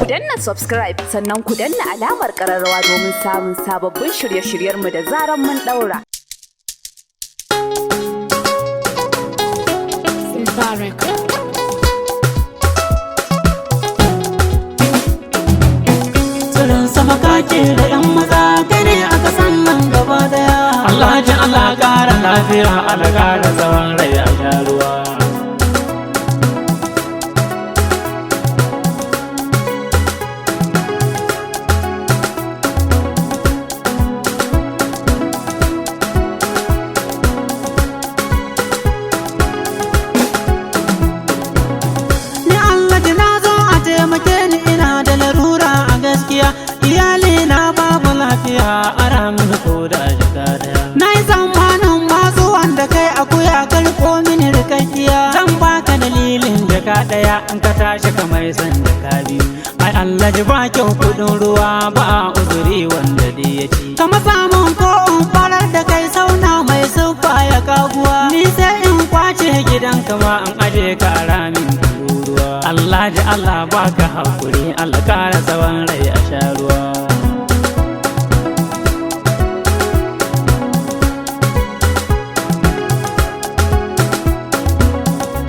Ku danna subscribe, sannan ku danna alamar ƙararrawa domin samun sababbin shirye-shiryenmu da zaran mun ɗaura. Mubarak. Tsirin sama kake da 'yan maza, kai ne aka san nan gaba daya. Allah ji, Allah ƙara lafiya, Allah ƙara tsawon rai a sha ruwa. Ni Allah ji, na zo a taimake ni, ina da larura a gaskiya. Iyali na babu lafiya, Ara mini ko da jaka daya. Na yi tsammanin masu wanda kai akuya karko mini rikakkiya. Zan baka dalilin jaka daya, in ka tashi kamar san jaka biyu. Ai Allah ji, ba kyau kudin ruwa, ba a uzuri wanda dai ya ci. Kama samun ko in farar da kai sauna mai siffa ya kaguwa. Ni sai in kwace gidan kama in aje ka a ramin tururuwa. Allah ji, Allah baka hakuri, Allah ƙara tsawon rai a sha ruwa.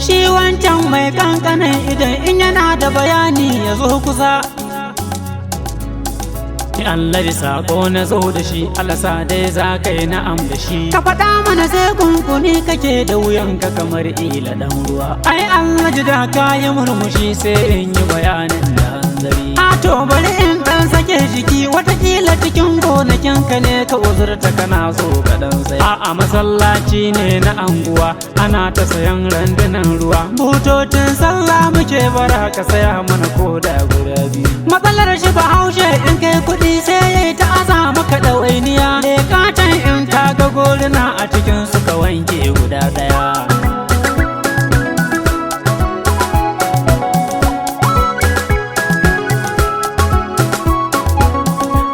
Shi wancan mai kankanin idan in yana da bayani ya zo kusa. Ni Allah ji, sako na zo da shi, Allah sa dai za ka yi na'am da shi. Ka faɗa mana, sai kunkuni kake Da wuyanka kamar ila dan ruwa. Ai Allah ji, da ka yi murmushi sai in yi bayanin da hanzari. A to, bari in ɗan sake jiki, watakila cikin gonakin ka ne Ka uzurta kana so ka dan sai. A masallaci ne na anguwa, ana ta sayan randunan ruwa. Butocin sallah muke bara, ka saya mana ko da guda biyu. Matsalar shi Bahaushe, in kai kuɗi sai ya yi ta aza maka ɗawainiya. Lekatan in ka ga goruna a cikin su, ka wanke guda daya.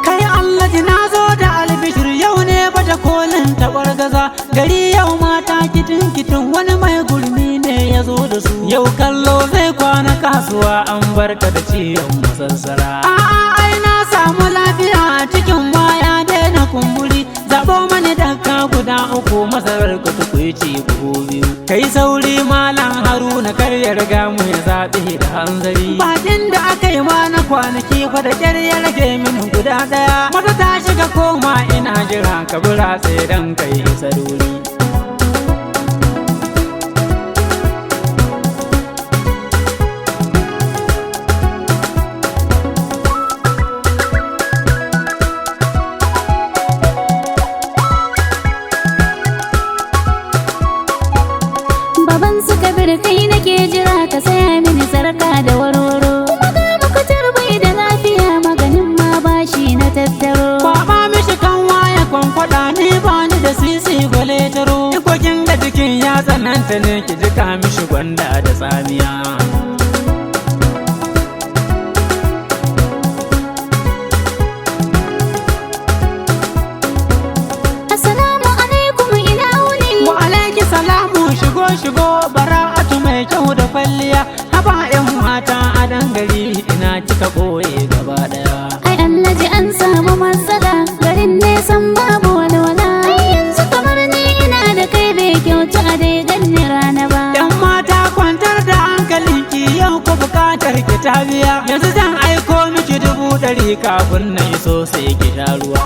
Kai Allah ji, na zo da albishir, yau ne baje kolin taɓar gaza. Gari yau mata kitin kitin, wani mai gurmi ne ya zo da su. Yau kallo zai kwana kasuwa, an barka da ciwon masassara. A'a, ai na samu lafiya, cikin ma ya daina kumburi. Zaɓo mani daka guda uku. Masarar ku tukuici buhu biyu. Kai sauri Malam Haruna, kar ya riga mu ya zaɓe da hanzari. Bakin da aka yi ma na kwanaki fa da ƙyar ya rage mini guda ɗaya. Mata ta shiga koma, ina jira ka bura sai dan kai isa duri. Baban su Kabir, kai nake jira, ka saya mini sarka da warwaro. Kuma ga Muktar bai da lafiya, maganin ma bashi na tattaro. Kwaba mishi kan waya kwankwada, ni ba ni da sisi gwale taro. Ikokin ga jikin ya tsananta ne, ki jika mishi gwanda da tsamiya. Assalamu alaikum, ina wuni. Wa alaiki salamu, shigo shigo Bara'atu mai kyau da kwalliya. Haba yan mata A dangari ina kika ɓoye gaba ɗaya? Ai Allah ji, an samu matsala, garin nesan babu walwala. Ai yanzu kamar ni ina da kai, bai kyauta a dai ganni rana ba. Yan mata, kwantar da hankalinki, yau ko bukatar ki ta biya. Yanzu zan aiko miki 100,000, kafin na iso sai ki sha ruwa.